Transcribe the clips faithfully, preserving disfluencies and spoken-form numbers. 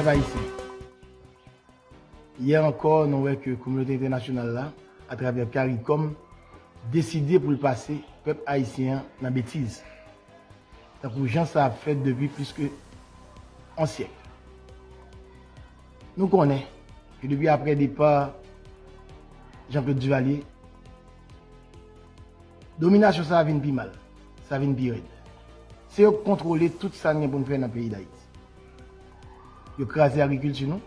Pèp ayisyen, yè ankò, nou wè ke kominote entènasyonal la, atravè CARICOM, deside pou l pase pèp ayisyen an nan betiz, tankou jan sa ap fèt depi plis ke yon syèk. Nou konnen ke depi aprè depa Jean-Claude Duvalier, dominasyon sa a vin pi mal, sa vin pi rèd. Se yo k kontwole tout sa n gen pou n fè nan peyi Dayiti. Yo kraze agrikilti nou,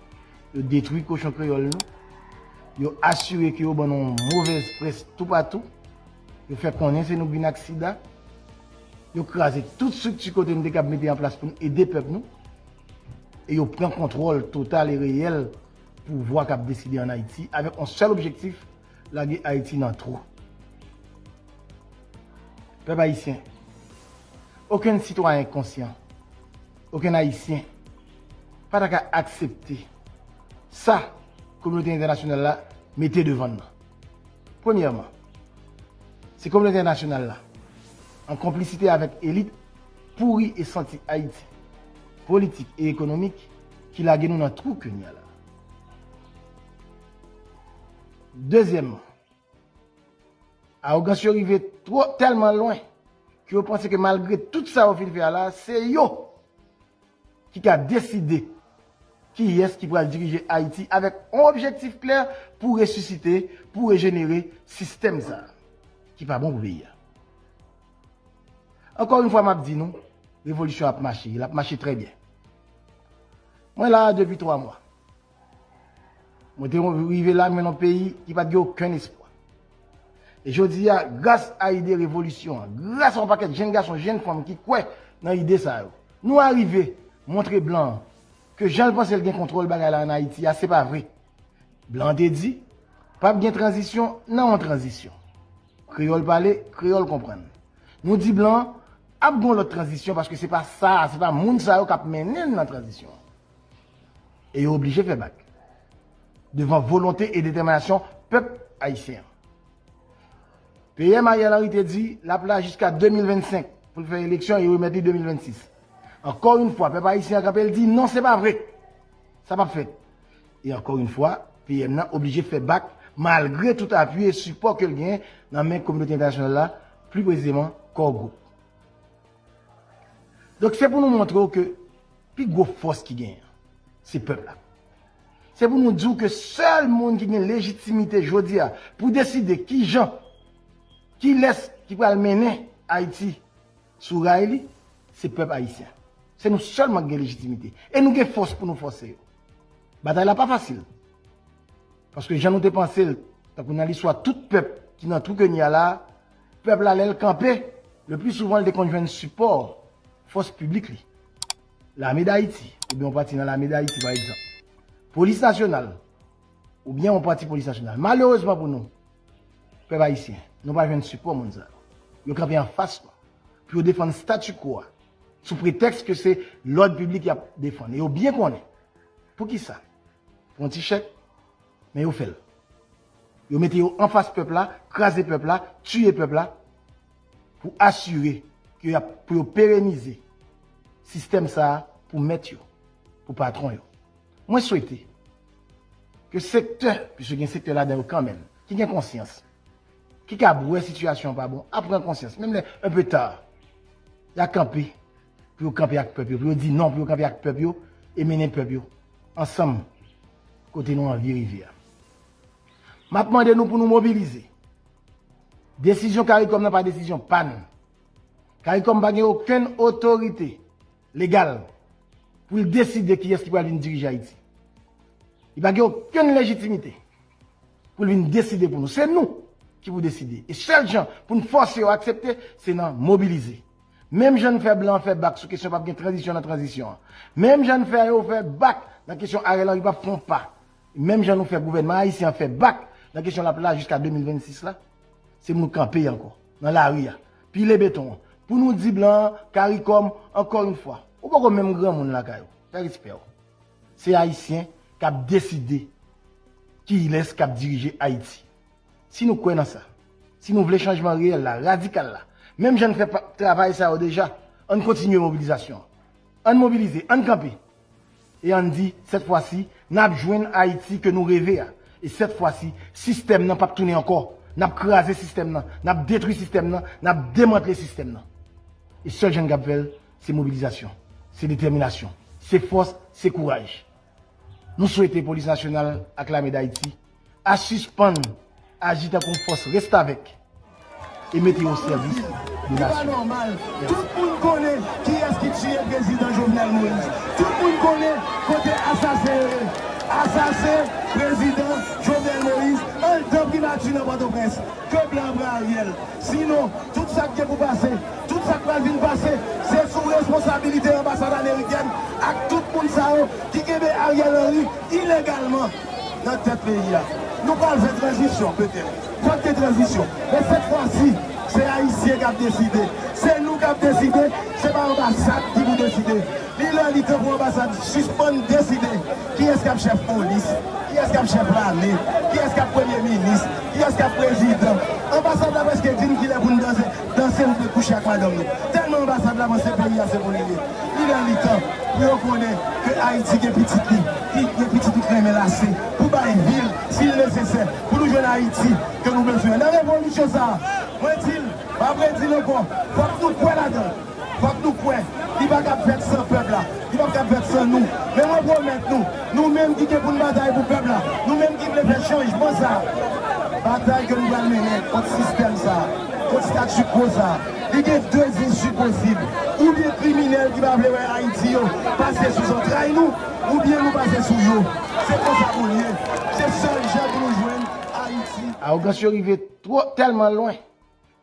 yo detwi kochon kreyòl nou, yo asire ke yo ban nou yon movèz près toupatou, yo fè konnen se nou k vin ak sida, yo kraze tout estrikti kote n te kab mete an plas pou n ede pèp nou, e yo pran kontwòl total e reyèl pouvwa k ap deside ann Ayiti avèk yon sèl objektif, lage Ayiti nan twou. Pèp ayisyen, okenn sitwayen konsyan, okenn ayisyen pa ta ka aksepte sa kominote entènasyonal la mete devan n nan. Premyèman, se kominote entènasyonal la, an konplisite avèk elit pouri e santi Ayiti, politik e ekonomik, ki lage nou nan twou ke n ye a la. Dezyèmman, awogans yo rive twò, tèlman lwen ke yo panse ke malgre tout sa yo fin fè a la, se yo ki ka deside kiyès ki pral dirije Ayiti avèk yon objektif klè pou resisite, pou rejenere sistèm sa a ki pa bon pou peyi a. Ankò yon fwa, m ap di nou, revolisyon ap mache, l ap mache trè byen. Mwen la a depi twa mwa. Mwen te rive la, mwen nan peyi ki pa t gen okenn espwa. E jodi a, gras a ide revolisyon an, gras a yon pakèt jenn gason, jenn fanm ki kwè nan ide sa yo, nou arive montre blan an ke jan l panse l gen kontwòl bagay la ann Ayiti a, se pa vre. Blan an te di, p ap gen tranzisyon nan yon tranzisyon. Kreyòl pale, kreyòl konprann. Nou di blan an, ap gen yon lòt tranzisyon paske se pa sa, se pa moun sa yo k ap mennen n nan tranzisyon an. E yo oblije fè bak devan volonte e detèminasyon pèp ayisyen an. P M Ariel Henry te di l ap la jiska de mil vennsenk pou l fè eleksyon e remèt li de mil vennsis. Ankò yon fwa, pèp ayisyen an kanpe, l di non, se pa vre. Sa p ap fèt. E ankò yon fwa, P M nan oblije fè bak malgre tout apui e sipò ke l genyen nan men kominote entènasyonal la, pli presizeman Core Group. Donk, se pou nou montre w ke pi gwo fòs ki genyen an, se pèp la. Se pou nou di w ke sèl moun ki gen lejitimite jodi a pou deside kijan, kilès ki pral mennen Ayiti sou ray li, se pèp ayisyen. Se nou sèlman ki gen lejitimite. E nou gen fòs pou nou fòse yo. Batay la pa fasil. Paske jan nou te panse l, tankou nan listwa tout pèp ki nan twou ke n ye a la, pèp la, lè l kanpe, le pli souvan l te konn jwenn sipò fòs piblik li. Lame Dayiti, oubyen yon pati nan Lame Dayiti, pa egzanp. Polis Nasyonal, oubyen yon pati Polis Nasyonal. Malerezman pou nou, pèp ayisyen, nou pa jwenn sipò moun sa yo. Yo kanpe anfas nou pou yo defann statu quo a, sou pretèks ke se lòd piblik y ap defann. E yo byen konnen. Poukisa? Pou yon ti chèk, men yo fè l. Yo mete yo anfas pèp la, kraze pèp la, tiye pèp la, pou asire ke y ap, pou yo perenize sistèm sa a pou mèt yo, pou patwon yo. Mwen swete ke sektè, piske gen sektè ladan yo kanmenm, ki gen konsyans, ki kab wè sitiyasyon an pa bon, ap pran konsyans, menm lè un peu tard, y a kanpe, pou yo kanpe ak pèp yo, pou yo di non, pou yo kanpe ak pèp yo, e mennen pèp yo ansanm kote nou anvi rive a. M ap mande nou pou nou mobilize. Desizyon CARICOM nan pa desizyon pa n. CARICOM pa gen okenn otorite legal pou l deside kiyès ki pral vin dirije Ayiti. Li pa gen okenn lejitimite pou l vin deside pou nou. Se nou ki pou deside. E sèl jan pou n fòse yo aksepte, se nan mobilize. Menm jan n fè blan an fè bak sou kesyon p ap gen tranzisyon nan tranzisyon an. Menm jan n fè yo fè bak nan kesyon Ariel Henry p ap fè yon pa. Menm jan nou fè gouvènman ayisyen an fè bak nan kesyon l ap la jiska de mil vennsis la, se pou nou kanpe ankò nan lari a, pile beton an, pou nou di blan an, CARICOM, ankò yon fwa, ou poko menm granmoun lakay ou. Fè respè w. Se Ayisyen k ap deside kilès k ap dirije Ayiti. Si nou kwè nan sa, si nou vle chanjman reyèl la, radikal la, menm jan n fè pa, travay sa yo deja, ann kontinye mobilizasyon an. Ann mobilize, ann kanpe. E ann di, sèt fwa si, n ap jwenn Ayiti ke nou reve a. E sèt fwa si, sistèm nan p ap tounen ankò. N ap kraze sistèm nan, n ap detwi sistèm nan, n ap demantle sistèm nan. E sèl jan n kab fè l, se mobilizasyon, se detèminasyon, se fòs, se kouraj. Nou swete Polis Nasyonal ak Lame Dayiti a sispann aji tankou yon fòs restavèk e mete yo o sèvis de nasyon. Se pa nòmal. Tout moun konnen kiyès ki tiye prezidan Jovenel Moïse. Tout moun konnen kote asasen yo ye. Asasen prezidan Jovenel Moïse anndan primati nan Pòtoprens. Ke blan pran Ariel. Sinon, tout sa k gen pou pase, tout sa k pral vin pase, se sou responsabilite anbasad amerikèn ak tout moun sa yo ki kenbe Ariel Henry ilegalman nan tèt peyi a. Nou pral fè tranzisyon, petèt. Fòk gen tranzisyon. Men sèt fwa si, se Ayisyen k ap deside. Se nou k ap deside, se pa anbasad ki pou deside. Li lè li tan pou anbasad sispann deside kiyès k ap chèf polis, kiyès k ap chèf lame, kiyès k ap premye minis, kiyès k ap prezidan. Anbasad la prèske di n kilè pou n danse, danse nou te kouche ak madanm nou. Tèlman anbasad la panse peyi a se pou li ye. Li lè li tan pou yo konnen ke Ayiti gen pitit li, ki gen pitit li k renmen lase, pou bay vi l, si l nesesè, pou nou jwenn Ayiti ke nou bezwen. Nan revolisyon sa a, mwen di l, m ap redi l ankò, fòk nou kwè ladan l. Fòk nou kwè, li pa kab fèt san pèp la, li pa kab fèt san nou. Men mwen pwomèt nou, nou menm ki gen pou n batay pou pèp la, nou menm ki vle fè chanjman sa a, batay ke nou pral mennen kont sistèm sa a, kont statu quo sa a, li gen de isi posib. Oubyen kriminèl ki pa vle wè Ayiti yo pase sou zantray nou, oubyen nou pase sou yo. Se konsa pou l ye. Se sèl jan pou nou jwenn Ayiti. Awogans yo rive twò, tèlman lwen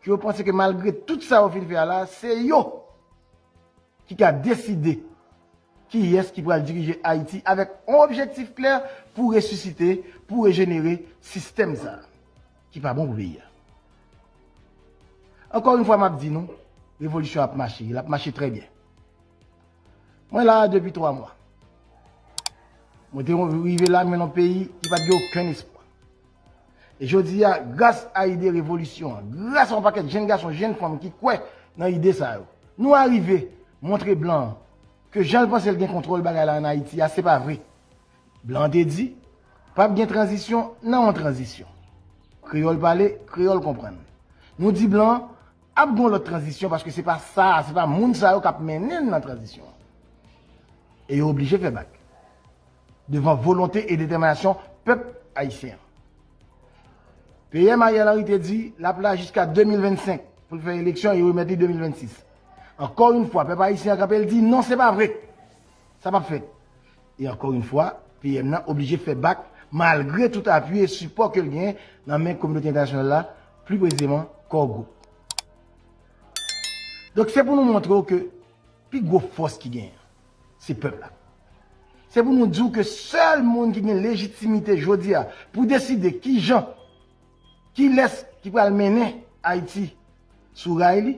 ke yo panse ke malgre tout sa yo fin fè a la, se yo ki ka deside kiyès ki pral dirije Ayiti avèk yon objektif klè pou resisite, pou rejenere sistèm sa a ki pa bon pou peyi a. Ankò yon fwa, m ap di nou, revolisyon ap mache, l ap mache trè byen. Mwen la a depi twa mwa. Mwen te rive la, mwen nan peyi ki pa t gen okenn espwa. E jodi a, gras a ide revolisyon an, gras a yon pakèt jenn gason, jenn fanm ki kwè nan ide sa yo, nou arive montre blan an ke jan l panse l gen kontwòl bagay la ann Ayiti a, se pa vre. Blan an te di, p ap gen tranzisyon nan yon tranzisyon. Kreyòl pale, kreyòl konprann. Nou di blan an, ap gen yon lòt tranzisyon, paske se pa sa, se pa moun sa yo k ap mennen n nan tranzisyon an. E yo oblije fè bak devan volonte e detèminasyon pèp ayisyen an. P M Ariel Henry te di l ap la jiska de mil vennsenk pou l fè eleksyon e yo remèt li de mil vennsis. Ankò yon fwa, pèp ayisyen an kanpe, l di non, se pa vre. Sa p ap fèt. E ankò yon fwa, P M nan oblije fè bak malgre tout apui e sipò ke l genyen nan men kominote entènasyonal la, pli presizeman Core Group. Donk, se pou nou montre w ke pi gwo fòs ki genyen, se pèp la. Se pou nou di w ke sèl moun ki gen lejitimite jodi a pou deside kijan, kilès ki pral mennen Ayiti sou ray li,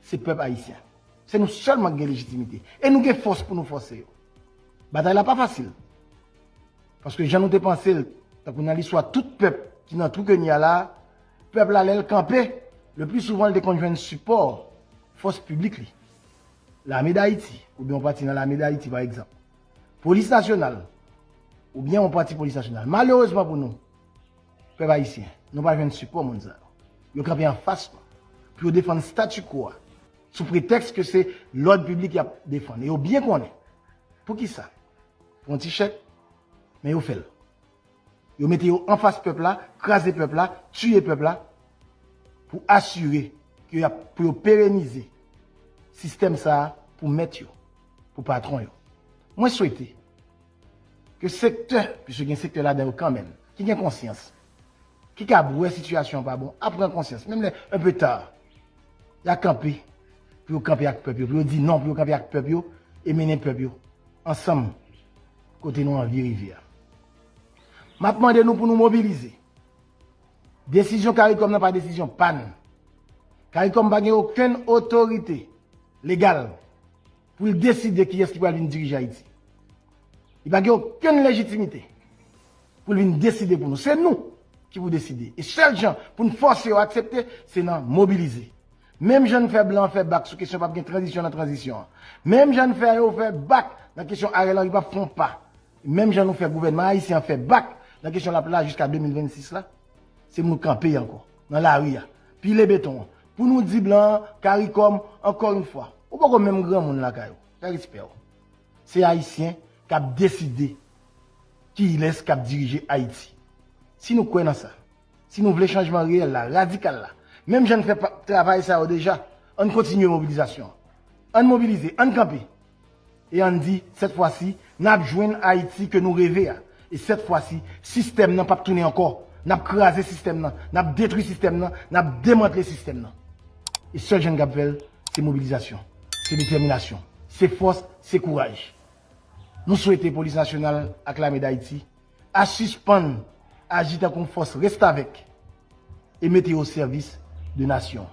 se pèp ayisyen. Se nou sèlman ki gen lejitimite. E nou gen fòs pou nou fòse yo. Batay la pa fasil. Paske jan nou te panse l, tankou nan listwa tout pèp ki nan twou ke n ye a la, pèp la, lè l kanpe, le pli souvan, l te konn jwenn sipò fòs piblik li. Lame Dayiti, oubyen yon pati nan Lame Dayiti, pa egzanp. Polis Nasyonal, oubyen yon pati Polis Nasyonal. Malerezman pou nou, pèp ayisyen, nou pa jwenn sipò moun sa yo. Yo kanpe anfas nou pou yo defann statu quo a, sou pretèks ke se lòd piblik y ap defann. E yo byen konnen. Poukisa? Pou yon ti chèk, men yo fè l. Yo mete yo anfas pèp la, kraze pèp la, tiye pèp la, pou asire ke y ap, pou yo perenize sistèm sa a pou mèt yo, pou patwon yo. Mwen swete ke sektè, piske gen sektè ladan yo kanmenm, ki gen konsyans, ki kab wè sitiyasyon an pa bon, ap pran konsyans, menm lè un peu tard, y a kanpe, pou yo kanpe ak pèp yo, pou yo di non, pou yo kanpe ak pèp yo, e mennen pèp yo ansanm kote nou anvi rive a. M ap mande nou pou nou mobilize. Desizyon CARICOM nan pa desizyon pa n. CARICOM pa gen okenn otorite legal pou l deside kiyès ki pral vin dirije Ayiti. Li pa gen okenn lejitimite pou l vin deside pou nou. Se nou ki pou deside. E sèl jan pou n fòse yo aksepte, se nan mobilize. Menm jan n fè blan an fè bak sou kesyon p ap gen tranzisyon nan tranzisyon an. Menm jan n fè yo fè bak nan kesyon Ariel Henry p ap fè yon pa. Menm jan nou fè gouvènman ayisyen an fè bak nan kesyon lapli la jiska de mil vennsis la, se pou nou kanpe ankò nan lari a, pile beton an, pou nou di blan an, CARICOM, ankò yon fwa, ou poko menm granmoun lakay ou, fè respè w. Se ayisyen k ap deside kilès k ap dirije Ayiti. Si nou kwè nan sa, si nou vle chanjman reyèl la, radikal la, menm jan n fè pa- travay sa yo deja, ann kontinye mobilizasyon an. Ann mobilize, ann kanpe. E ann di, sèt fwa si, n ap jwenn Ayiti ke nou reve a. E sèt fwa si, sistèm nan p ap tounen ankò. N ap kraze sistèm nan, n ap detwi sistèm nan, n ap demantle sistèm nan. E sèl jan n kab fè l, se mobilizasyon, se detèminasyon, se fòs, se kouraj. Nou swete Polis Nasyonal ak Lame d Ayiti a sispann aji tankou yon fòs restavèk e mete yo o sèvis de nasyon.